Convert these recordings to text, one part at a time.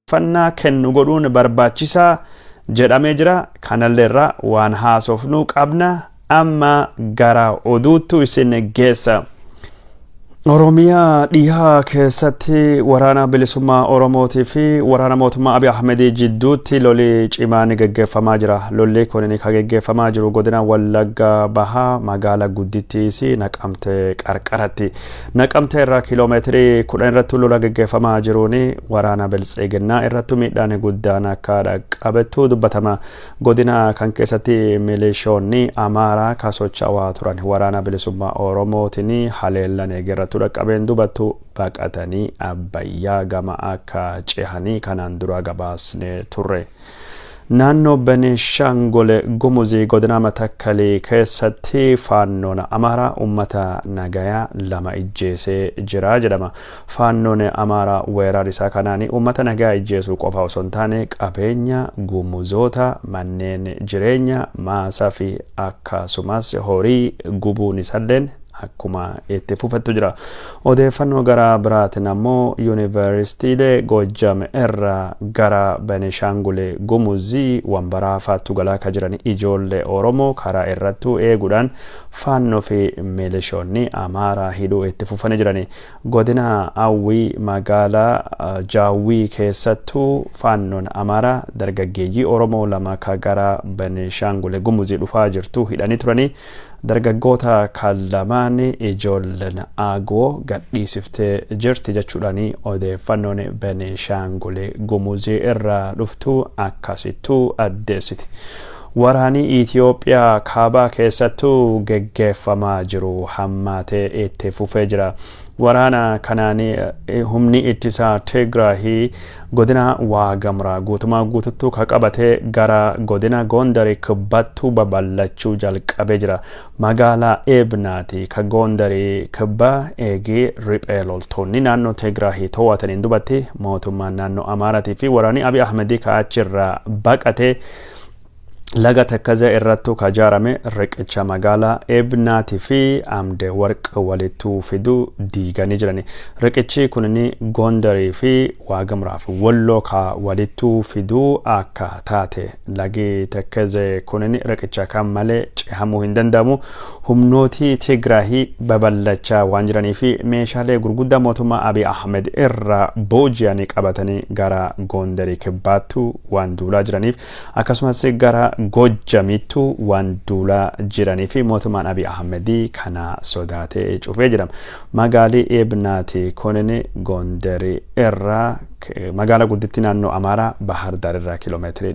Xiyyeeffannaa kennu godhuun barbaachisaa jedhamee jira. Kanallee irraa waan haasofnu qabna. Amma gara oduuttu isin geessa. Oromiyaa dhihaa keessatti waraana bilisummaa Oromootii fi waraana mootummaa Abiy Ahmedii jidduutti lolli cimaan geggeeffamaa jira. Lolli kun kan geggeeffamaa jiru godina Wallagga Bahaa magaalaa guddittiis Naqamtee qarqaratti. Naqamtee irraa kiiloomeetirii 10 irratti lola geggeeffamaa jiruun waraana biltsiginnaa irratti miidhaan guddaan akka dhaqqabettu dubbatama. Godina kan keessatti milishoonni Amaaraa kan socho'aa turan waraana bilisummaa Oromootiin haleellan eegerrattu dhaqqabeen dubattu baqatanii Abbayyaa gama akka cehanii kanaan dura gabaasne turre. Naannoo Benishaangul Gumuzii godina Matakkalii keessatti faannoon Amaaraa uummata nagayaa lama ijjeesee jira jedhama. Faannoon Amaaraa weerar isaa kanaan uummata nagayaa ijjeesuu qofa osoo hin taane qabeenya Gumuzoota, manneen jireenya, maasaa fi akkasumas horii gubuun isalleen akkuma itti fufettu jira. Odeeffannoo gara biraatiin ammoo yuunivarsiitiilee Goojjam irraa gara Benishaangul Gumuzii Wambaraa faattu galaa kan jiran ijoollee Oromoo karaa irrattuu eeguudhaan faannoo fi milishoonni Amaaraa hidhuu itti fufanii jirani. Godina Awwii magaalaa Jaawwii keessattuu faannoon Amaaraa dargaggeeyyii Oromoo lama ka gara Benishaangul Gumuzii dhufaa jirtu hidhanii turanii. Dargaggoota kan lamaan ijoolleen Agoo gadhiisiftee jirti jechuudhaan odeeffannoon Benishaangul Gumuzii irraa dhuftu akkasittuu addeessiti. Waraanii Itoophiyaa kaabaa keessattuu geggeeffamaa jiru hammaatee itti fufee jira. Waraana kanaan humni ittisaa Tigraahii godina Waagamraa guutumaa guututtuu ka qabatee gara godina Gondarii kibbattuu babal'achuu jalqabee jira. Magaalaa Eebnaati ka Gondarii kibbaa eegee riphee loltoonni naannoo Tigraahii to'ataniin dubatti mootummaan naannoo Amaaraatii fi waraanni Abiy Ahmedii ka achirraa baqatee laga Takkazee irrattuu ka ijaarame riqicha magaalaa Eebnaatii fi Amde Warq walittuu fiduu diiganii jirani. Riqichi kunin Gondarii fi Waagamraa fi Walloo ka walittuu fiduu akka taate lagi Takkazee kunin riqicha kan malee cehamuu hin danda'amu. Humnootii Tigraahii babal'achaa waan jiranii fi meeshaalee gurguddaa mootummaa Abiy Ahmed irraa booji'anii qabatanii gara Gondarii kibbaattuu waan duulaa jiraniif akkasumas gara Gojjamittuu waan duulaa jiranii fi mootummaan Abiy Ahmedii kana sodaatee cufee jira. Magaalii Eebnaati kunin Gondarii irraa magaalaa guddittii naannoo Amaaraa Bahar Daar irraa kiiloomeetirii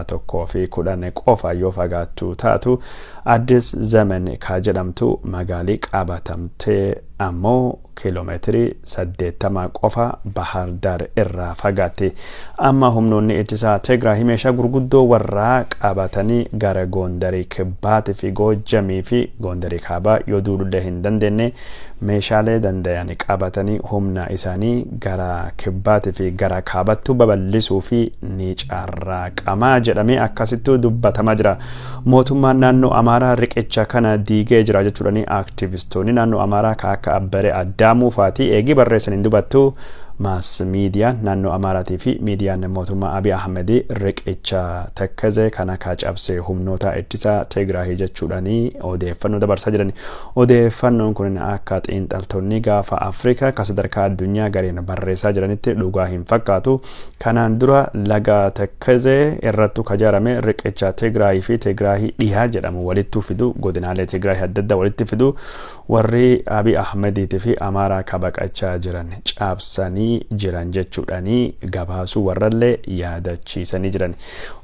110 qofa yoo fagaattu taatu Addis Zemen ka jedhamtu magaalii qabatamtee ammoo kiiloomeetirii 80 qofa Bahar Daar irraa fagaatti. Amma humnoonni ittisaa Tigraay meeshaa gurguddoo warraa qabatanii gara Gondarii kibbaatii fi Goojjamii fi Gondarii kaabaa yoo duulullee hin dandeenye meeshaalee danda'an qabatanii humna isaanii gara kibbaatii fi gara kaabattuu babal'isuu fi ni carraaqamaa jedhamee akkasittuu dubbatamaa jira. Mootummaan naannoo Amaaraa riqicha kana diigee jira jechuudhaan aktivistoonni naannoo Amaaraa ka akka Abbaree Addaamuu faatii eegii barreessaniin dubattu maas miidiyaan naannoo Amaaraatii fi miidiyaan mootummaa Abiy Ahmed riqicha Takkazee kana ka cabse humnoota ittisaa Tigraahii jechuudhaan odeeffannoo dabarsaa jiran. Odeeffannoon kun akka xiinxaltoonni gaafa Afrikaa ka sadarkaa addunyaa gareen barreessaa jiranitti dhugaa hin fakkaatu. Kanaan dura laga Takkazee irrattu ka ijaarame riqicha Tigraahii fi Tigraahii dhihaa jedhamu walittuu fidu godinaalee Tigraahii adda addaa walitti fidu warri Abiy Ahmediitii fi Amaaraa ka baqachaa jiran cabsanii jiran jechuudhaanii gabaasuu warrallee yaadachiisanii jiran.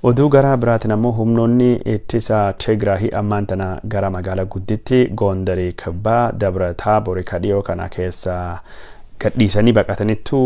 Oduu gara biraatiin ammoo humnoonni ittisa Tigraahii ammaan tana gara magaalaa gudditti Gondarii kibbaa Dabra Taabor ka dhiyoo kana keessa gadhiisanii baqatanittu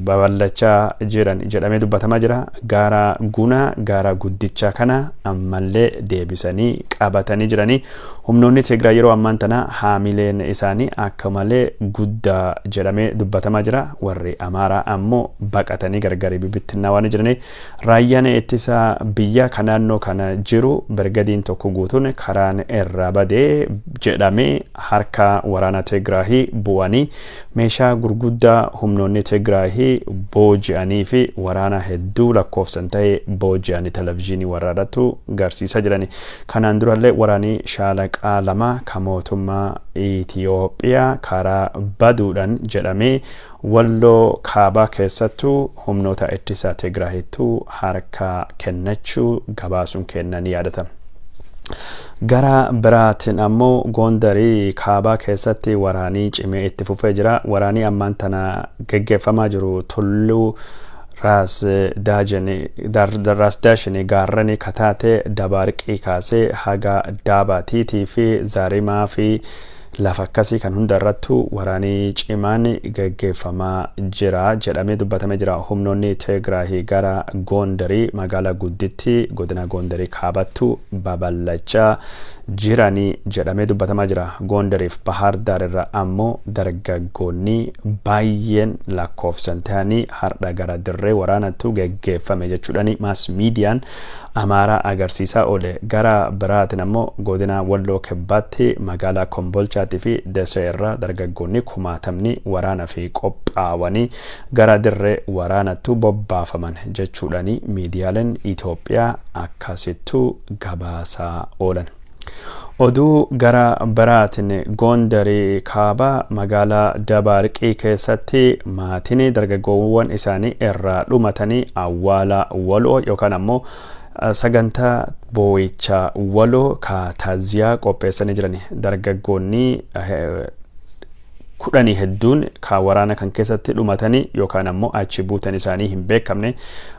babal'achaa jiran jedhamee dubbatamaa jira. Gaara Gunaa gaara guddicha kana ammallee deebisanii qabatanii jiranii. Humnoonni Tigraay yeroo ammaan tana haamileen isaanii akka malee guddaa jedhamee dubbatamaa jira. Warri Amaaraa ammoo baqatanii gargari bibittinnaa waan jiranii. Raayyaan ittisa biyya kan naannoo kana jiru birgadiin tokko guutuun karaan irra badee jedhamee harka waraana Tigraahii bu'anii meeshaa gurguddaa Gurguddaa humnoonni Tigraahii booji'anii fi waraana hedduu lakkoofsan ta'e booji'anii televizyiinii warra irrattu garsiisaa jirani. Kanaan durallee waraanii shaalaqaa 2 kan mootummaa Itiyoophiyaa karaa baduudhaan jedhamee Walloo kaabaa keessattuu humnoota ittisa Tigraahittuu harka kennachuu gabaasuun kenna ni yaadatama. Gara biraatiin ammoo Goondarii kaabaa keessatti waraanii cimee itti fufee jira. Waraanii ammaan tana geggeeffamaa jiru tulluu Raas Daashinii gaarranii kataate Dabaarqii kaasee haga Daabaatiitii fi Zaarimaa fi lafa akkasii kan hunda irrattu waraanii cimaan geggeeffamaa jira jedhamee dubbatamee jira. Humnoonni Tigraahii gara Goondarii magaalaa gudditti godina Goondarii kaabattu babal'achaa jiranii jedhamee dubbatamaa jira. Goondariif Bahaar Daar irra ammoo dargaggoonni baay'een lakkoofsan ta'anii har'a gara dirree waraanattu geggeeffame jechuudhaan maas miidiyaan Amaaraa agarsiisaa oole. Gara biraatiin ammoo godina Walloo Kibbaatti magaalaa Kombolchaatii fi Desee irra dargaggoonni kumaatamni waraana fi qophaawanii gara dirree waraanattu bobbaafaman jechuudhaan miidiyaaleen Itoophiyaa akkasittu gabaasaa oolan. Oduu gara biraatiin Goondarii kaabaa magaalaa Dabaarqii keessatti maatiin dargaggoowwan isaanii irraa dhumatanii awwaala waloo yookaan ammoo sagantaa boo'ichaa waloo kaataaziyaa qopheessanii jiran. Dargaggoonni 10 hedduun kan waraana kan keessatti dhumatanii yookaan ammoo achi buutan isaanii hin beekamne,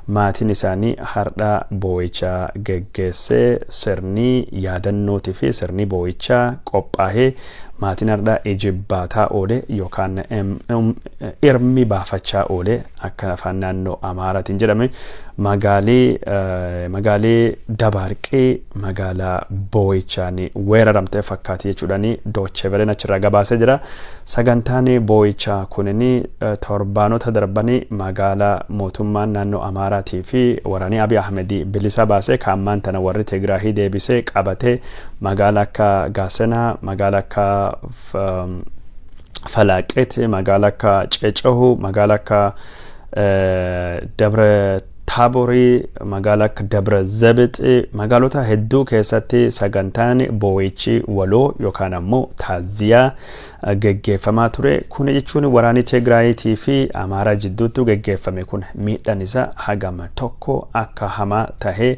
maatiin isaanii har'a boo'ichaa geggeessee, sirni yaadannootii fi sirni boo'ichaa qophaa'ee, maatiin har'a ijibbaataa oole yookaan irmi baafachaa oole akka afaan naannoo Amaaraatiin jedhame. Magaalii Dabaarqii magaalaa boo'ichaan weeraramte fakkaati jechuudhaan Doocheveleen achirraa gabaasee jira. Sagantaan boo'ichaa kunin torbaanota darbanii magaalaa mootummaan naannoo Amaaraatii fi waraanii Abiy Ahmed bilisa baasee kan ammaan tana warri Tigraahii deebisee qabatee magaalaa akka Gaasenaa, magaalaa akka Falaaqeet, magaalaa akka Cecahu, magaalaa akka Dabra Taaborii, magaalaa akka Dabra Zabixi, magaalota hedduu keessatti sagantaan boo'ichi waloo yookaan ammoo taaziyaa geggeeffamaa ture. Kun jechuun waraanni Tigraayitii fi Amaaraa jidduutti geggeeffame kun miidhaan isaa hagama tokko akka hamaa tahee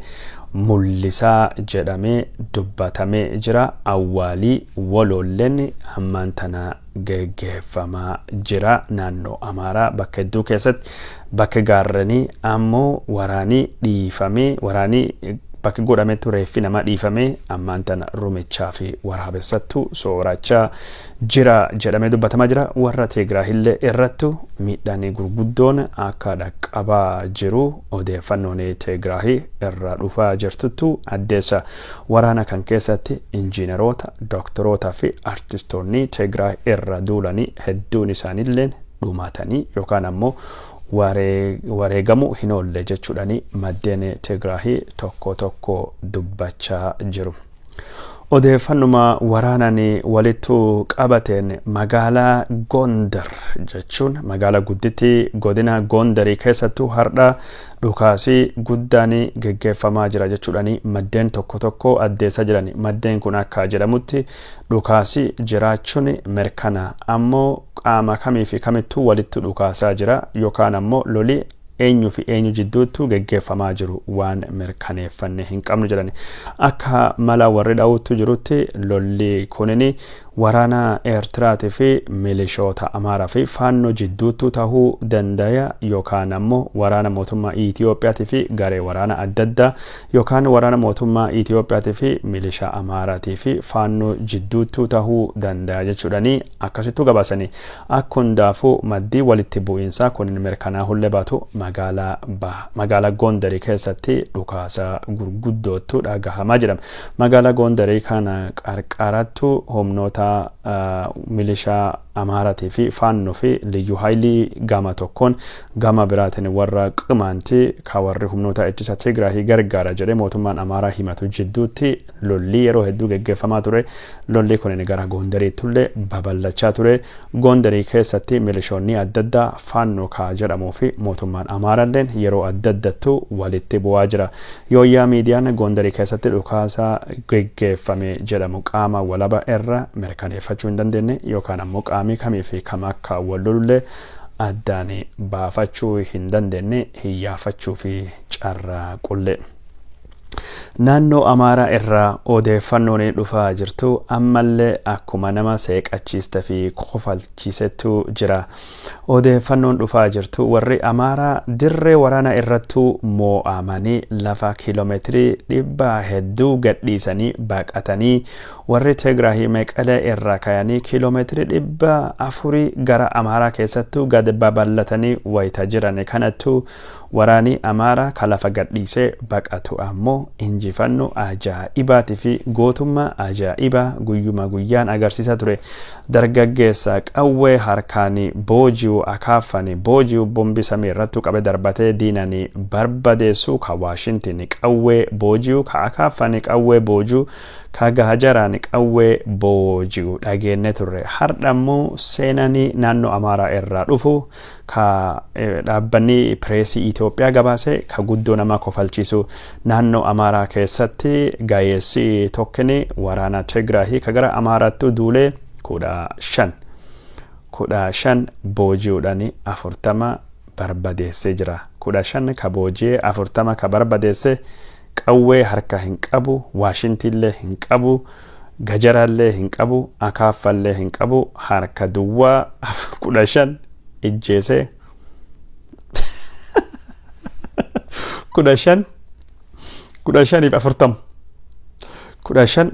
mul'isaa jedhamee dubbatamee jira. Awwaalii waloolleen ammaan tana geggeeffamaa jira naannoo Amaaraa bakka hedduu keessatti. Bakka gaarranii ammoo waraanii dhiifamee, waraanii bakka godhametti reeffi namaa dhiifamee ammaan tana rumichaa fi waraabessattu soorachaa jira jedhamee dubbatamaa jira. Warra Tigraahillee irrattu miidhaan gurguddoon akka dhaqqabaa jiru odeeffannoon Tigraahii irraa dhufaa jirtuttu addeessa. Waraana kan keessatti injiinaroota, dooktorootaa fi artistoonni Tigraah irra duulanii hedduun isaaniillee dhumatanii yookaan ammoo wareegamuu hin oolle jechuudhaan maddeen Tigraahii tokko tokko dubbachaa jiru. Odeeffannuma waraanaan walittu qabateen magaalaa Gondar jechuun magaalaa gudditti godina Gondarii keessattuu har'a dhukaasii guddaan geggeeffamaa jira jechuudhaan maddeen tokko tokko addeessaa jiran. Maddeen kun akka jedhamutti dhukaasii jiraachuun mirkana, ammoo qaama kamii fi kamittuu walitti dhukaasaa jira yookaan ammoo loli eenyu fi eenyu jidduuttu geggeeffamaa jiru waan mirkaneeffanne hin qabnu jedhani. Akka mala warri dha'uutu jirutti lolli kunin waraana Eertiraatii fi milishoota Amaaraa fi Faannoo jidduuttu tahuu dandaya yookaan ammoo waraana mootummaa Itiyoophiyaatii fi garee waraana adda addaa yookaan waraana mootummaa Itiyoophiyaatii fi milishaa Amaaraatii fi Faannoo jidduuttu tahuu dandaya jechuudhani akkasittuu gabaasanii. Akka hundaafuu maddii walitti bu'iinsaa kunin mirkanaa hullee baatu magaalaa Gondarii keessatti dhukaasa gurguddoottu dhagahamaa jedhama. Magaalaa Gondarii kana qarqarattu humnoota Milishaa Amaaratii fi Faannoo fi Liyyuu Haayilii gama tokkoon, gama biraatiin warra Qimaantii ka warri humnoota ittisa Tigraahii gargaara jedhee mootummaan Amaaraa himatu jidduutti lolli yeroo hedduu geggeeffamaa ture. Lolli kun gara Gondariittullee babal'achaa ture. Gondarii keessatti milishoonni adda addaa Faannoo kaa jedhamuu fi mootummaan Amaaraalleen yeroo adda addattuu walitti bu'aa jira. Yooyyaa miidiyaan Gondarii keessatti dhukaasa geggeeffame jedhamu qaama walaba irra mirkaneeffachuu hin dandeenye, yookaan ammoo qaamii kamii fi kam akka wal lolullee addaan baafachuu hin dandeenye, hiyyaafachuu fi carraaqullee. Naannoo Amaaraa irraa odeeffannoon dhufaa jirtu ammallee akkuma nama seeqachiiste fi kofalchiisettu jira. Odeeffannoon dhufaa jirtu warri Amaaraa dirree waraana irrattuu moo'amanii lafa kiiloomeetirii 700 gadhiisanii baqatanii, warri Tigraahii Meqalee irraa ka'anii kiiloomeetirii 400 gara Amaaraa keessattuu gad babal'atanii wayita jiran kanattuu, waraanii Amaaraa ka lafa gadhiisee baqatu ammoo injifannoo ajaa'ibaatii fi gootummaa ajaa'ibaa guyyuma guyyaan agarsiisaa ture. Dargaggeessa qawwee harkaan booji'u, akaaffan booji'u, bombisamii irrattuu qabe darbatee diinanii barbadeessu, ka Waashintin qawwee booji'u, ka akaaffan qawwee booji'u, ka gahajaraan qawwee booji'u dhageenne turre. Har'a immoo seenanii naannoo Amaaraa irraa dhufu ka dhaabbanni pireesii Itoophiyaa gabaase ka guddoo nama kofalchiisu, naannoo Amaaraa keessatti gaa'eessi tokkini waraana Tigraahii ka gara Amaaraattu duulee 15 15 booji'uudhaan 40 barbadeessee jira. 15 ka booji'ee 40 ka barbadeesse, qawwee harka hin qabu, waashintiillee hin qabu, gajaraallee hin qabu, akaaffallee hin qabu, harka duwwaa 15 ijjeese. 15, 15f 40, 15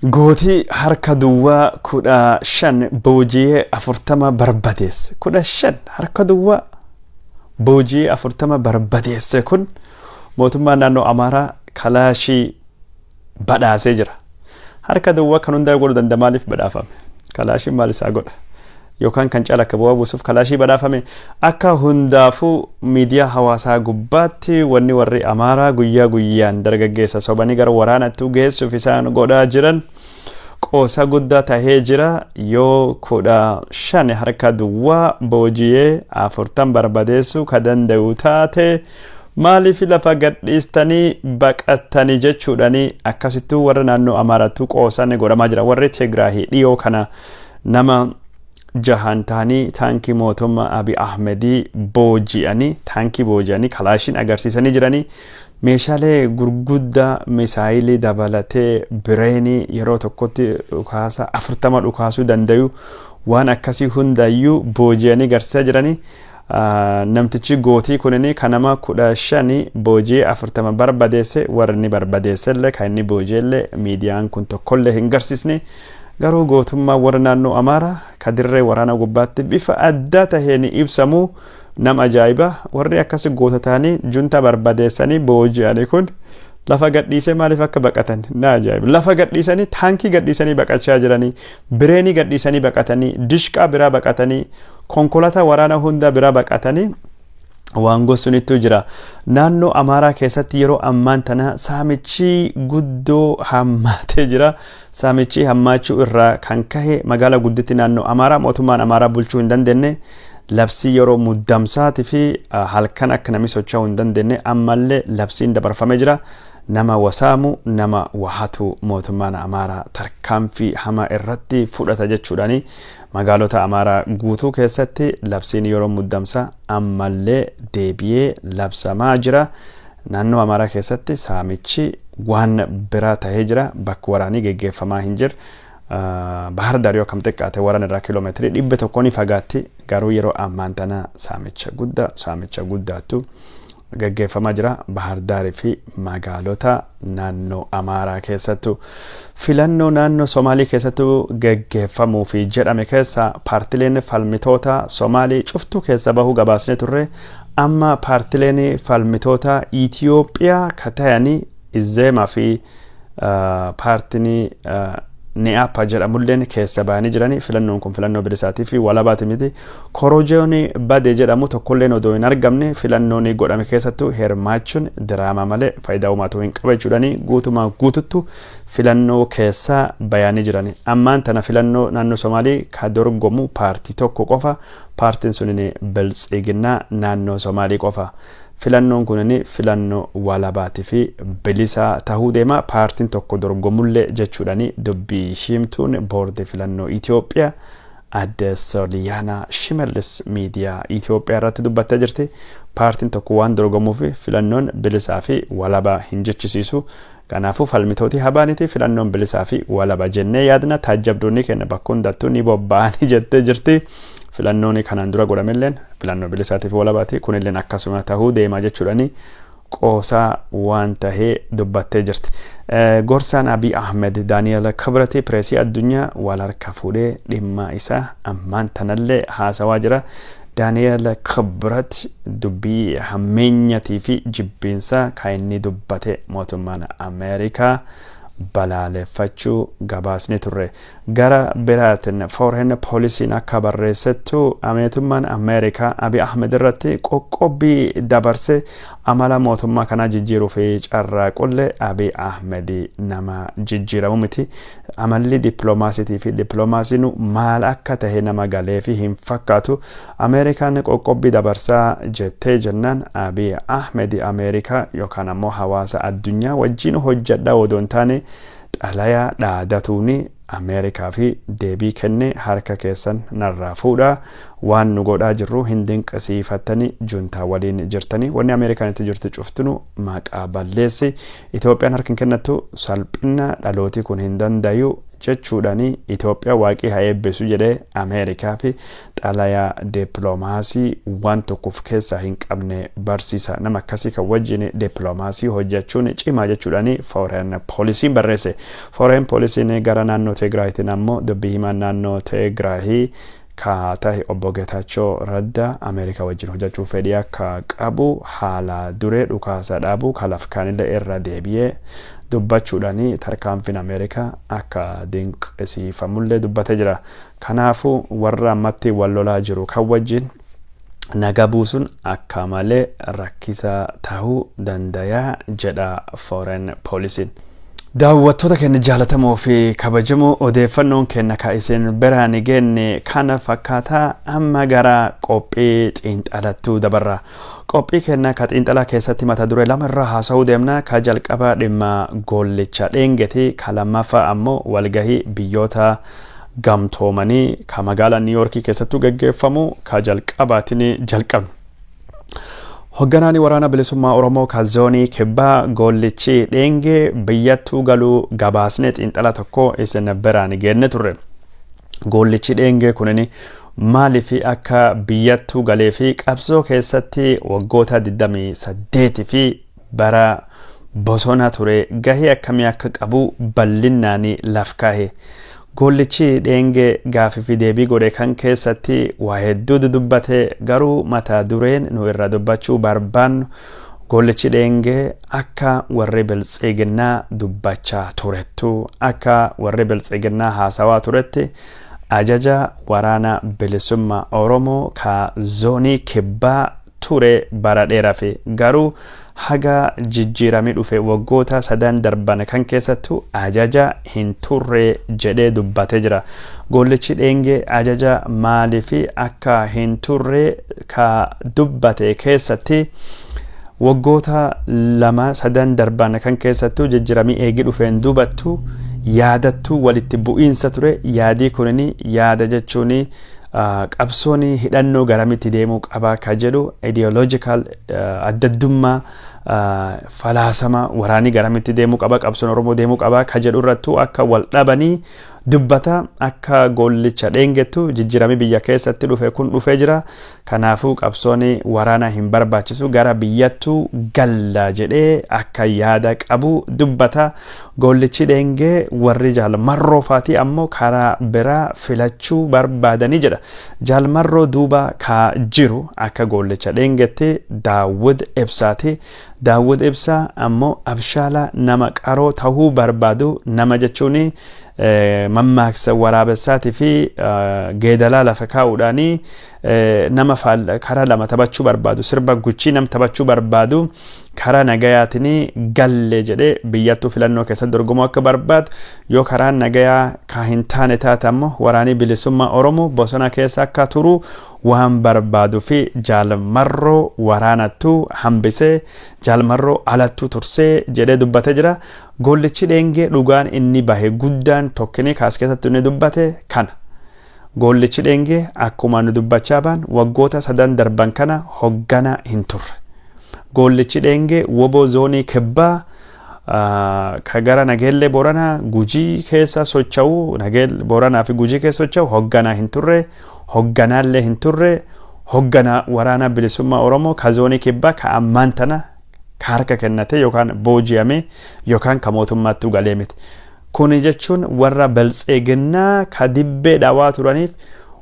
gootii harka duwwaa 15 booji'ee 40 barbadeesse. 15 harka duwwaa booji'ee 40 barbadeesse. Kun mootummaan naannoo Amaaraa kalaashii badhaasee jira. Harka duwwaa kan hundaa godhuu danda'a, maaliif badhaafame? Kalaashiin maal isaa godha? Yookaan kan caala akka bu'aa buusuuf kalaashii badhaafame? Akka hundaafuu miidiyaa hawaasaa gubbaatti wanni warri Amaaraa guyyaa guyyaan dargaggeessa sobanii gara waraanatti geessuuf isaan godhaa jiran qoosa guddaa tahee jira. Yoo 15 harka duwwaa booji'ee 40 barbadeessuu ka danda'u taate, maaliif lafa gadhiistanii baqattanii jechuudhani akkasittuu warra naannoo Amaarattuu qoosan godhamaa jira. Warri Tigraahii dhiyoo kana nama jahan ta'anii taankii mootummaa Abiy Ahmedii booji'anii, taankii booji'anii kalaashiin agarsiisanii jiranii, meeshaalee gurguddaa misaayilii dabalatee bireenii yeroo tokkotti dhukaasa 40 dhukaasuu danda'u, waan akkasii hundayyuu booji'anii agarsiisaa jiranii. Namtichi gootii kunini kan nama 15 booji'ee 40 barbadeesse, warri inni barbadeessellee kan inni booji'ellee miidiyaan kun tokkollee hin garsiisne. Garuu gootummaa warra naannoo Amaaraa ka dirree waraana gubbaatti bifa addaa taheen ibsamu nam ajaa'iba. Warri akkasi goota ta'anii junta barbadeessanii booji'anii kun lafa gadhiisee maaliif akka baqatan na ajaa'iba. Lafa gadhiisanii, taankii gadhiisanii baqachaa jiranii, bireenii gadhiisanii baqatanii, dishqaa biraa baqatanii, konkolaataa waraana hunda biraa baqatanii waan gosunittu jira. Naannoo Amaaraa keessatti yeroo ammaan tana saamichi guddoo hammaatee jira. Saamichi hammaachuu irraa kan kahe magaalaa gudditti naannoo Amaaraa mootummaan Amaaraa bulchuu hin dandeenye. Labsii yeroo muddamsaatii fi halkan akka namni socho'uu hin dandeenye ammallee labsiin dabarfamee jira. Nama wasaamu, nama wahatu mootummaan Amaaraa tarkaanfii hamaa irratti fudhata jechuudhaani magaalota Amaaraa guutuu keessatti labsiin yeroo muddamsaa ammallee deebi'ee labsamaa jira. Naannoo Amaaraa keessatti saamichi waan biraa tahee jira. Bakka waraanii geggeeffamaa hin jirre. Bahar Daar yoo akkam xiqqaate waraana irraa kiiloomeetirii 100 ni fagaatti. Garuu yeroo ammaan tana saamicha guddaa, saamicha guddaattu geggeeffamaa jira. Bahar Daarii fi magaalota naannoo Amaaraa keessattu. Filannoo naannoo Somaalii keessattuu geggeeffamuu fi jedhame keessa paartileen falmitoota Somaalii cuftuu keessa bahuu gabaasnee turre. Amma paartileen falmitoota Itiyoophiyaa ka ta'anii Izeemaa fi paartiin Ne'aappa jedhamulleen keessa ba'anii jiranii. Filannoon kun filannoo bilisaatii fi walabaati miti. Korojoon bade jedhamu tokkolleen odoo hin argamne filannoon godhame keessattuu hirmaachuun diraamaa malee faayidaa uumaatu hin qaba jechuudhani guutumaa guututtu filannoo keessaa bayanii jirani. Ammaan tana filannoo naannoo Somaalii ka dorgomu paartii tokko qofa. Paartiin sunin Biltsiginnaa naannoo Somaalii qofa. Filannoon kunin filannoo walabaatii fi bilisaa tahuu deema, paartiin tokko dorgomullee jechuudhani dubbii himtuun boordii filannoo Itoophiyaa adde Sooliyaanaa Shimallis miidiyaa Itoophiyaa irratti dubbattee jirti. Paartiin tokko waan dorgomuuf filannoon bilisaa fi walabaa hin jechisiisu. Kanaafuu falmitooti habaaniti filannoon bilisaa fi walaba jennee yaadna, taajjabdoonni keenya bakka hundattuu ni bobba'anii jettee jirti. Filannoon kanaan dura godhamelleen filannoo bilisaatii fi walabaati, kunilleen akkasuma tahuu deema jechuudhani qoosaa waan tahee dubbattee jirti. Gorsaan Abiy Ahmed Daani'el Kibrati pireesii addunyaa wal harka fuudhee dhimma isaa ammaan tanallee haasawaa jira. Daani'el Kibrat dubbii hammeenyatii fi jibbiinsaa kan inni dubbate mootummaan Ameerikaa balaaleffachuu gabaasni turre. Gara biraatiin Foreign Policyn akka barreessettu mootummaan Ameerikaa Abiy Ahmed irratti qoqqobbii dabarse amala mootummaa kanaa jijjiiruu fi carraaqullee Abiy Ahmed nama jijjiiramu miti. Amalli dippiloomaasiitii fi dippiloomaasiin maal akka tahe nama galee fi hin fakkaatu. Ameerikaan qoqqobbii dabarsaa jettee jennaan Abiy Ahmed Ameerikaa yookaan ammoo hawaasa addunyaa wajjin hojjedha odoo hin taane xalayaa dhaadatuuni Ameerikaa fi deebii kenne, harka keessan narraa fuudha, waan nu godhaa jirru hin dinqisiifattanii, juntaa waliin jirtanii, wanni Ameerikaan itti jirtu cuftunu maqaa balleessi, Itoophiyaan harka hin kennattu, salphina dhalootii kun hin dandayu jechuudhani Itoophiyaa waaqii haa eebbisu jedhee Ameerikaa fi xalayaa dippiloomaasii waan tokkoof keessaa hin qabne barsiisa. Nama akkasii kan wajjin dippiloomaasii hojjechuun cimaa jechuudhani Foreign Policyn barreesse. Foreign Policyn gara naannoo Tigraayitiin ammoo dubbii himaan naannoo Tigraayii ka tahe obbo Geetaachoo Raddaa Ameerikaa wajjin hojjechuu fedhii akka qabu haala duree dhukaasa dhaabu kalaf kaanillee irra deebi'ee dubbachuudhani tarkaanfiin Ameerikaa akka dinqisiifamullee dubbatee jira. Kanaafuu warra ammatti wal lolaa jiru kan wajjin naga buusuun akka malee rakkisaa tahuu dandayaa jedha Foreign Policyn. Daawwattoota keenya jaalatamoo fi kabajamoo, odeeffannoon keenya ka isin biraan geenne kana fakkaataa. Amma gara qophii xiinxalattuu dabarra. Qophii keenya ka xiinxalaa keessatti mata duree lama irraa haasa'uu deemna. Ka jalqaba dhimma Gollicha Dheengeti, ka lammaffaa ammoo walgahii Biyyoota Gamtoomanii ka magaalaa Niiyorkii keessattuu geggeeffamu ka jalqabaatiin jalqabna. Hoogganaan Waraana Bilisummaa Oromoo ka zoonii Kibbaa Gollichi Dheengee biyyattuu galuu gabaasnee xiinxala tokko isin biraan geenne turre. Gollichi Dheengee kunin maaliif akka biyyattuu galee fi qabsoo keessatti waggoota 28 fi bara bosona ture gahee akkamii akka qabu bal'inaan laf kaa'e. Gollichi Dheengee gaafii fi deebii godhe kan keessatti waa hedduu dubbate, garuu mata dureen nu irra dubbachuu barbaannu Gollichi Dheengee akka warri Biltsiginnaa dubbachaa turettu, akka warri Biltsiginnaa haasawaa turetti ajaja Waraana Bilisummaa Oromoo ka zoonii Kibbaa ture bara dheeraa fi garuu haga jijjiiramii dhufe waggoota sadan darban kan keessattuu ajaja hin turre jedhee dubbatee jira. Gollichi Dheengee ajaja maaliif akka hin turre ka dubbate keessatti waggoota lama sadan darban kan keessattuu jijjiiramii eegi dhufeen dubattu yaadattuu walitti bu'iinsa ture. Yaadii kunini yaada jechuun qabsoon hidhannoo garamitti deemuu qaba ka jedhu, ideological addaddummaa falaasama waraanii garamitti deemuu qaba, qabsoon Oromoo deemuu qaba ka jedhu irrattuu akka wal dhabanii dubbata. Akka Gollicha Dheengettu jijjiiramii biyya keessatti dhufe kun dhufee jira, kanaafuu qabsoon waraana hin barbaachisu, gara biyyattuu galla jedhee akka yaada qabu dubbata Gollichi Dheengee. Warri Jaalmarroo faati ammoo karaa biraa filachuu barbaadanii jedha. Jaalmarroo duuba ka jiru akka Gollicha Dheengetti Daawud Ibsaati. Daawud Ibsaa ammoo abshaala nama qaroo tahuu barbaadu nama jechuun Mammaaksa waraabessaatii fi geedalaa lafa kaa'uudhaanii nama karaa lama taphachuu barbaadu, sirba guchii nam taphachuu barbaadu, karaa nagayaatiin galle jedhee biyyattuu filannoo keessatti dorgomuu akka barbaadu, yoo karaa nagayaa ka hin taane taate ammoo waraanii bilisummaa Oromoo bosona keessa akka turu waan barbaaduu fi Jaalmarroo waraanattuu hambisee, Jaalmarroo alattuu tursee jedhee dubbatee jira. Gollichi Dheengee dhugaan inni bahe guddaan tokkini kaas keessatti inni dubbate kana. Gollichi Dheengee akkuma nu dubbachaa baan waggoota sadan darban kana hoggana hin turre. Gollichi Dheengee woboo zoonii kibbaa ka gara Nageellee Booranaa Gujii keessa socho'u, Nageellee Booranaa fi Gujii keessa socho'u hogganaa hin turre, hogganaallee hin turre. Hogganaa waraana bilisummaa Oromoo ka zoonii kibbaa ka ammaan tana ka harka kennate yookaan booji'ame yookaan ka mootummaattuu galee miti. Kuni jechuun warra Biltsiginnaa ka dibbee dhawaa turaniif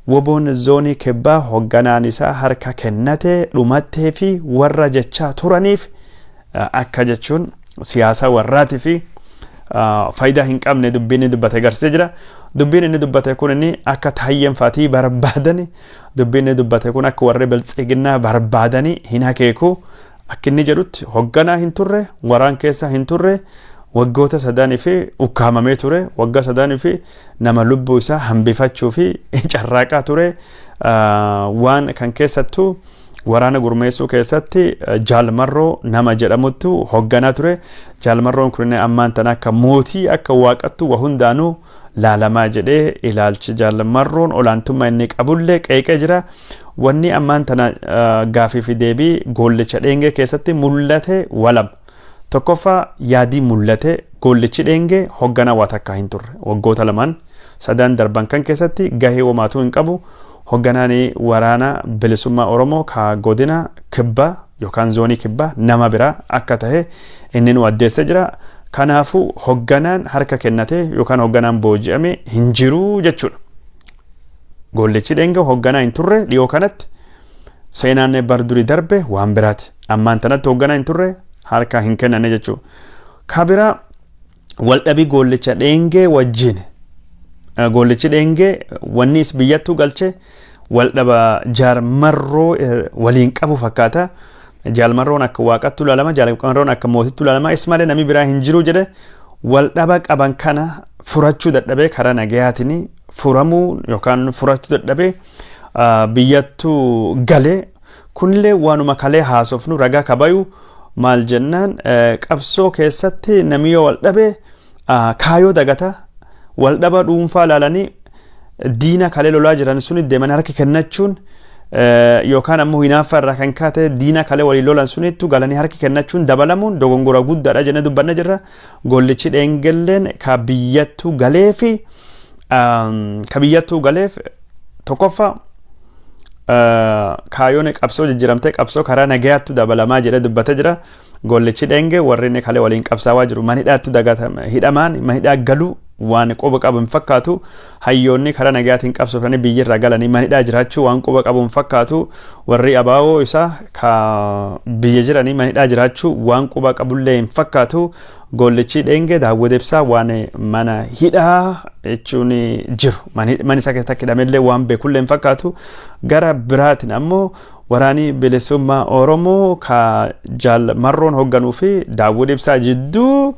woboon zoonii kibbaa hogganaan isaa harka kennate dhumattee fi warra jechaa turaniif akka jechuun siyaasa warraatii fi faayidaa hin qabne dubbiin inni dubbate agarsiisee jira. Dubbiin inni dubbate kun inni akka Taayyeen faatii barbaadani, dubbiin inni dubbate kun akka warri Biltsiginnaa barbaadani hin akeeku. Akka inni jedhutti hogganaa hin turre, waraan keessa hin turre, waggoota sadaanii fi ukkaamamee ture, waggaa sadaanii fi nama lubbuu isaa hambifachuu fi carraaqaa ture. Waan kan keessattuu waraana gurmeessuu keessatti Jaalmarroo nama jedhamuttu hogganaa ture. Jaalmarroon kun ammaan tana akka mootii, akka waaqattu wa hundaanuu laalamaa jedhee ilaalchi Jaalmarroon olaantummaa inni qabullee qeeqee jira. Wanni ammaan tana gaafii fi deebii Goollicha Dheengee keessatti mul'ate walama. Tokkoffaa, yaadii mul'ate, Goollichi Dheengee hogganaa waa takkaa hin turre. Waggoota lamaan sadan darban kan keessatti gahee homaatuu hin qabu. Hogganaan waraana bilisummaa Oromoo ka godina kibbaa yookaan zoonii kibbaa nama biraa akka tahe inni nu addeessee jira. Kanaafuu hogganaan harka kennate yookaan hogganaan booji'ame hin jiru jechuudha. Goollichi Dheengee hogganaa hin turre dhiyoo kanatti. Seenaan bar durii darbe waan biraati. Ammaan tanatti hogganaa hin turre, harka hin kennanne jechuudha. Ka biraa, waldhabii Goollicha Dheengee wajjin, Goollichi Dheengee wanni biyyattuu galche waldhaba Jaalmarroo waliin qabu fakkaata. Jaalmarroon akka waaqattu ilaalama, Jaalmarroon akka mootittu ilaalama, is malee namni biraa hin jiru jedhe. Waldhaba qaban kana furachuu dadhabee, karaa nagayaatiin furamuu yookaan furachuu dadhabee biyyattuu galee. Kunillee waanuma kalee haasofnu ragaa kabayu. Maal jennaan, qabsoo keessatti namni yoo wal dhabe kaayoo dagata. Wal dhaba dhuunfaa ilaalanii diina kalee lolaa jiran suni deemanii harka kennachuun yookaan ammoo hinaaffaa irraa kan kaate diina kalee waliin lolan sunittu galanii harka kennachuun dabalamuun dogongora guddaadha jennee dubbanna jirra. Gollichi Dheengelleen ka biyyattuu galeef tokkoffaa kaayoon qabsoo jijjiiramtee qabsoo karaa nagayaattu dabalamaa jedhee dubbatee jira. Gollichi Dheenge warri inni kalee waliin qabsaawaa jiru manidhaatti hidhamaan manidhaa galuu waan quba qabu hin fakkaatu. Hayyoonni karaa nagayaatiin qabsoofanii biyyirraa galanii manidhaa jiraachuu waan quba qabu hin fakkaatu. Warri abaawoo isaa ka biyya jiranii manidhaa jiraachuu waan quba qabullee hin fakkaatu. Gollichi Dheengee Daawwit Ibsaa waan mana hidhaa jechuun jiru mana isaa keessatti akka hidhamellee waan beekullee hin fakkaatu. Gara biraatiin ammoo waraanii bilisummaa Oromoo ka Jaal Marroon hoogganuu fi Daawwit Ibsaa jidduu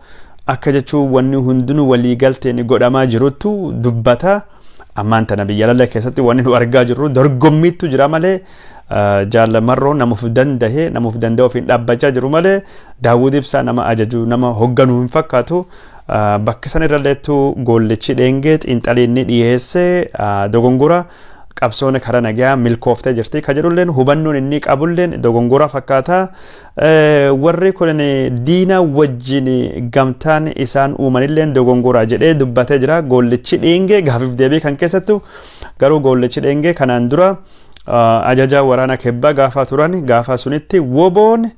akka jechuun wanni hundinuu walii galteen godhamaa jiruttu dubbata. Ammaan tana biyya lalla keessatti wanni nu argaa jirru dorgommiitu jira malee, Jaal Marroon namuuf danda'e namuuf danda'e ofiin dhaabbachaa jiru malee Daawwit Ibsaa nama ajaju, nama hoogganuu hin fakkaatu. Bakki san irralleettu Goollichi Dheengee xiinxalii inni dhiyeesse dogongora, qabsoon karaa nagayaa milkooftee jirti ka jedhulleen hubannoon inni qabulleen dogongora fakkaata. Warri kun diina wajjin gamtaan isaan uumanilleen dogongora jedhee dubbatee jira. Goollichi Dheengee gaafiif deebii kan keessattu garuu Goollichi Dheengee kanaan dura ajaja waraana kibbaa gaafa turan, gaafa sunitti woboon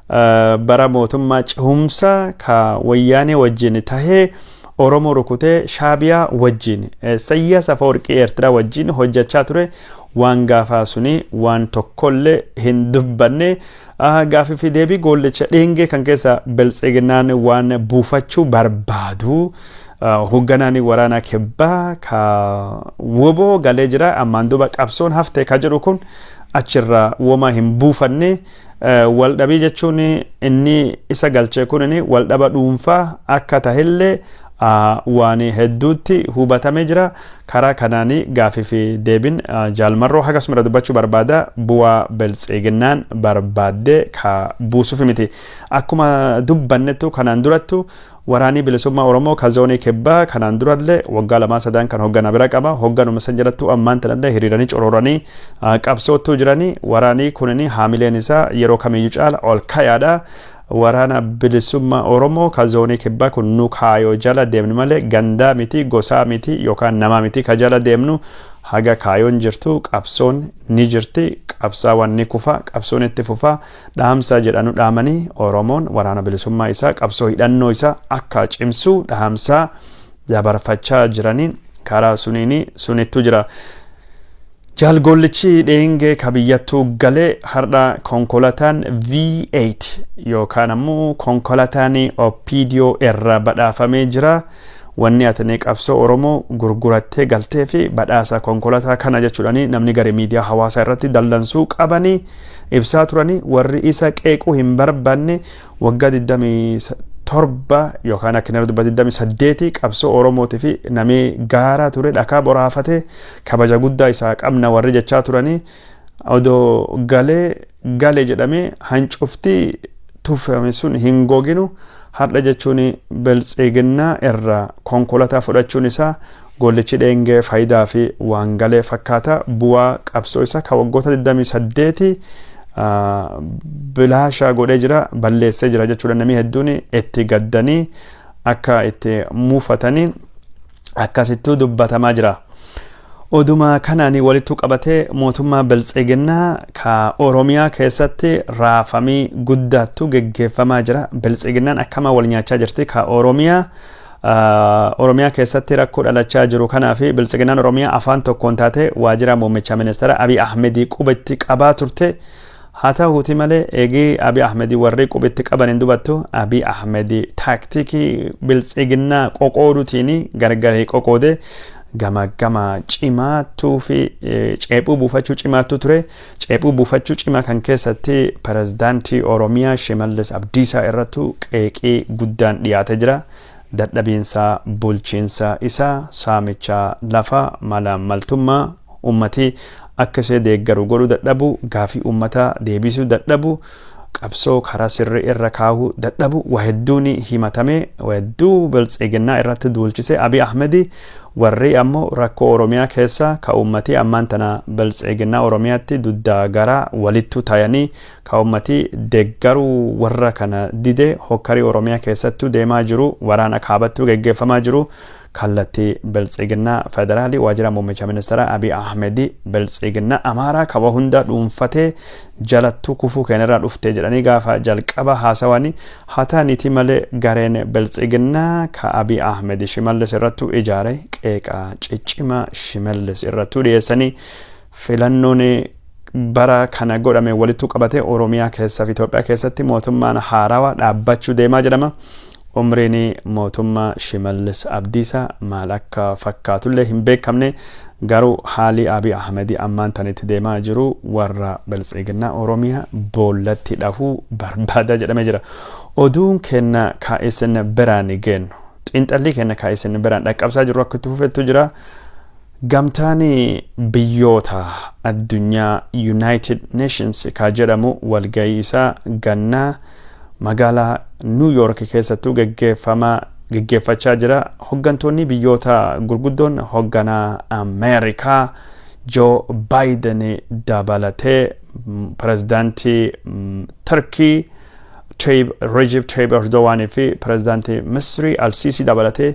bara mootummaa cehumsaa ka Wayyaanee wajjin tahee Oromoo rukutee Shaabiyaa wajjin, Isayyaas Afawarqii Eertiraa wajjin hojjechaa ture, waan gaafaa suni waan tokkollee hin dubbanne. Gaafii fi deebii Goollicha Dheengee kan keessa Biltsiginnaan waan buufachuu barbaadu. Hoogganaan waraana kibbaa ka WBO galee jira. Ammaan duuba qabsoon haftee ka jedhu kun achirraa woma hin buufanne. Waldhabii jechuun inni isa galchee kun waldhaba dhuunfaa akka tahillee waan hedduutti hubatamee jira. Karaa kanaan gaafii fi deebiin Jaalmarroo akkasuma dubbachuu barbaada. Bu'aa Biltsiginnaan barbaaddee ka buusuuf miti. Akkuma dubbannettu, kanaan durattu Waraanii Bilisummaa Oromoo ka zoonii kibbaa kanaan durallee waggaa 2 3n kan hoggana bira qaba. Hogganuma san jalatti ammaan tanallee hiriiranii corooranii qabsoottuu jiranii. Waraanii kunini haamileen isaa yeroo kamiyyuu caala ol kayaadha. Waraana Bilisummaa Oromoo ka zoonii kibbaa kun nu kaayoo jala deemnu malee gandaa miti, gosaa miti yookaan namaa miti ka jala deemnu. Haga kaayoon jirtu qabsoon ni jirti, qabsaawwan ni kufa, qabsoon itti fufa dhaamsa jedhanu dhaamanii, Oromoon waraana bilisummaa isaa qabsoo hidhannoo isaa akka cimsu dhaamsa dabarfachaa jiranii karaa suniini sunittu jira. Jaalgollichi Dheengee ka biyyattuu galee har'a konkolaataan V8 yookaan ammoo konkolaataan OPDO irraa badhaafamee jira. Wanni ati qabsoo Oromoo gurgurattee galtee fi badhaasa konkolaataa kana jechuudhaan namni garee miidiyaa hawaasaa irratti dallansuu qabanii ibsaa turanii. Warri isa qeequu hin barbaanne waggaa 27 yookaan akka inni dubbate 28 qabsoo Oromootii fi namni gaaraa ture, dhakaa boraafatee, kabaja guddaa isaa qabna warri jechaa turanii, odoo galee gale jedhamee hancuftii tufame sun hin goginu. Har'a jechuun Biltsiginnaa irraa konkolaataa fudhachuun isaa Gollichi Dheengee faayidaa fi waan galee fakkaata. Bu'aa qabsoo isaa kan waggoota 28 bilaashaa godhee jira, balleessee jira jechuudha. Namni hedduun itti gaddanii akka itti muufatanii akkasittuu dubbatamaa jira. Oduma kanaan walitti qabatee mootummaa Biltsiginnaa ka Oromiyaa keessatti raafamii guddaattu geggeeffamaa jira. Biltsiginnaan akkama wal nyaachaa jirti ka Oromiyaa. Oromiyaa keessatti rakkoo dhalachaa jiru kanaa fi Biltsiginnaan Oromiyaa afaan tokkoon taate waajjira muummicha ministeera Abiy Ahmedii qubatti qabaa turte. Haa ta'uuti malee, eegii Abiy Ahmedii warri qubitti qaban hin dubattu, Abiy Ahmedii taaktikii Biltsiginnaa qoqooduutiin gargar qoqoode. Gama gama cimaattuu fi ceephuu buufachuu cimaattu ture. Ceephuu buufachuu cimaa kan keessatti pirezidaantii Oromiyaa Shimallis Abdiisaa irrattu qeeqii guddaan dhiyaatee jira. Dadhabiinsa bulchiinsa isaa, saamicha lafa, malaammaltummaa, ummatii akka ishee deeggaru godhuu dadhabu, gaafii ummataa deebisuu dadhabu, qabsoo karaa sirrii irra kaahuu dadhabu, waa hedduun himatame. Waa hedduu Biltsiginnaa irratti duulchise Abiy Ahmedi. Warri ammoo rakkoo Oromiyaa keessa ka ummatii ammaan tana Biltsiginnaa Oromiyaatti duddaa garaa walittu tayanii, ka ummatii deeggaruu warra kana dide, hokkarii Oromiyaa keessattuu deemaa jiru, waraana kaabattuu geggeeffamaa jiru, kallattii Biltsiginnaa federaalii waajjira muummicha ministeera Abiy Ahmedi Biltsiginnaa Amaaraa kaba hunda dhuunfatee jalattuu kufuu keenyarraa dhufte jedhanii gaafa jalqaba haasawanii. Haa ta'aniiti malee, gareen Biltsiginnaa ka Abiy Ahmed Shimallis irrattuu ijaare qeeqa ciccimaa Shimallis irrattuu dhiyeessanii, filannoon bara kana godhame walittuu qabatee Oromiyaa keessaa fi Itoophiyaa keessatti mootummaan haarawaa dhaabbachuu deemaa jedhama. Umriin mootummaa Shimallis Abdiisaa maal akka fakkaatullee hin beekamne, garuu haalli Abiy Ahmedii ammaan tanitti deemaa jiru warra Biltsiginnaa Oromiyaa boollatti dhahuu barbaada jedhamee jira. Oduun kenna ka isin biraan geennu, xiinxallii kenna ka isin biraan dhaqqabsaa jiru akka itti fufettu jira. Gamtaan biyyoota addunyaa, United Nations ka jedhamu, walgahii isaa gannaa magaalaa New York keessattuu geggeeffamaa geggeeffachaa jira. Hoggantoonni biyyoota gurguddoon hogganaa Ameerikaa Joe Biden dabalatee pirezidaantii Turkii Recep Tayyip Erdogan fi pirezidaantii Misrii Al-Sisi dabalatee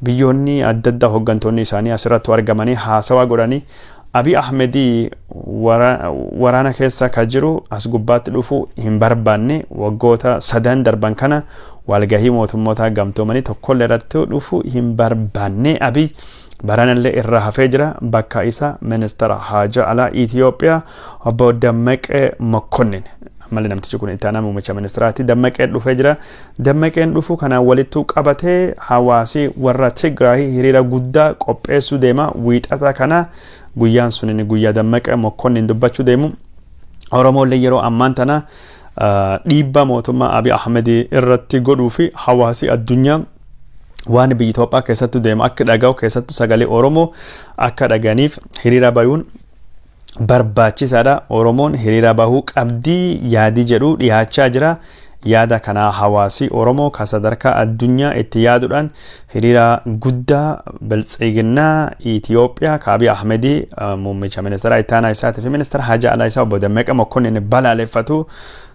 biyyoonni adda addaa hoggantoonni isaanii asirratti argamanii haasawaa godhanii, Abiy Ahmedii waraana keessa ka jiru as gubbaatti dhufuu hin barbaanne. Waggoota sadan darban kana walgahii mootummoota gamtoomanii tokkollee irratti dhufuu hin barbaanne. Abiy baranallee irraa hafee jira. Bakka isa ministeera haajaa alaa Itiyoophiyaa obbo Dammaqee Mokkonnin Ammallee namtichi kun itti aanaa muummicha ministiraati. Dammaqeen dhufee jira. Dammaqeen dhufu kanaan walittuu qabatee hawaasi warra Tigraay hiriira guddaa qopheessuu deema. Wiixata kana guyyaan sun guyyaa Dammaqee Mokkonnin dubbachuu deemu. Oromoollee yeroo ammaan tana dhiibbaa mootummaa Abiy Ahmed irratti godhuu fi hawaasi addunyaa waan biyya Itoophiyaa keessatti deemu akka dhaga'u, keessattuu sagalee Oromoo akka dhaga'aniif hiriira bayuun barbaachisaadha. Oromoon hiriira bahuu qabdii yaadii jedhu dhiyaachaa jira. Yaada kanaa hawaasi Oromoo kan sadarkaa addunyaa itti yaaduudhaan hiriira guddaa biltsiginnaa Itoophiyaa ka Abiy Ahmedii, muummicha ministeera ittaanaa isaatii fi ministeera haajaa alaa isaa obbo Dammaqee Mokkonnin balaaleffatu,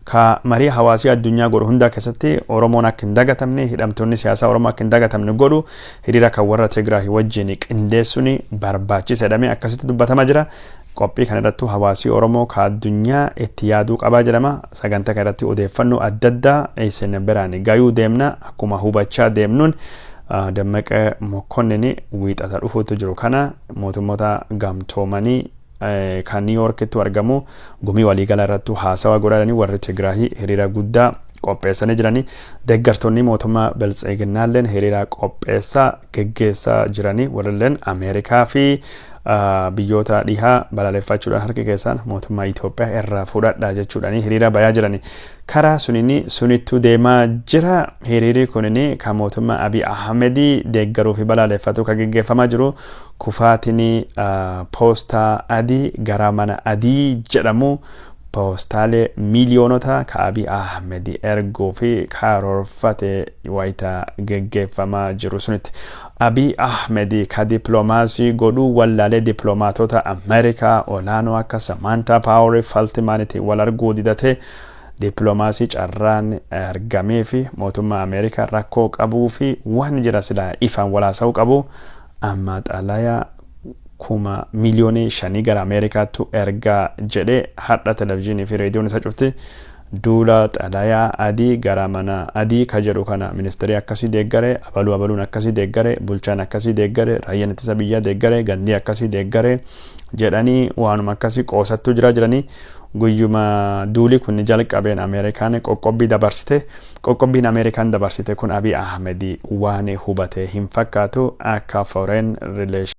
ka marii hawaasii addunyaa godhu hundaa keessatti Oromoon akka hin dagatamne, hidhamtoonni siyaasaa Oromoo akka hin dagatamne godhu, hiriira kan warra Tigraay wajjin qindeessuun barbaachisa jedhamee akkasitti dubbatamaa jira. Qophii kana irrattuu hawaasii Oromoo ka addunyaa itti yaaduu qabaa jedhama. Sagantaa kana irratti odeeffannoo adda addaa isin biraan gayuu deemna. Akkuma hubachaa deemnuun, Dammaqee Mokkonnin wiixata dhufuutu jiru kana Mootummoota Gamtoomanii kan New Yorkitti argamu gumii waliigala irrattuu haasawa godhanii, warri Tigraahii hiriira guddaa qopheessanii jiranii, deeggartoonni mootummaa biltsiginnaalleen hiriira qopheessaa geggeessaa jiranii, warrilleen Ameerikaa fi biyyoota dhihaa balaaleffachuudhaan harki keessaan mootummaa Itoophiyaa irraa fudhadha jechuudhaan hiriira bayaa jiranii. Karaa sunini sunittuu deemaa jira. Hiriirri kunini kan mootummaa Abiy Ahmedii deeggaruu fi balaaleffatu kan geggeeffamaa jiru, kufaatiin poostaa adii gara mana adii jedhamu, poostaalee miiliyoonota ka Abiy Ahmed erguu fi karoorfate wayita geggeeffamaa jiru sunitti. Abiy Ahmed ka dippiloomaasii godhuu wallaalee, dippiloomaatota Ameerikaa olaanoo akka Samantha Power Feltmanitti wal arguu didatee, dippiloomaasii carraan argamee fi mootummaa Ameerikaa rakkoo qabuu fi waan jira silaa ifaan walaasa'uu qabu, amma xalayaa 5,000,000 gara Ameerikaattu ergaa jedhee, hadha televizyiinii fi reediyoon isa cufti duula xalayaa adii gara mana adii ka jedhu kana, ministeerii akkasii deeggare, abaluu abaluun akkasii deeggare, bulchaan akkasii deeggare, raayyaan ittisa biyyaa deeggare, gandii akkasii deeggare jedhanii waanuma akkasii qoosattuu jira jiranii. Guyyuma duuli kun jalqabeen Ameerikaan qoqqobbii dabarsite. Qoqqobbiin Ameerikaan dabarsite kun Abiy Ahmed waan hubate hin fakkaatu akka foreign relation.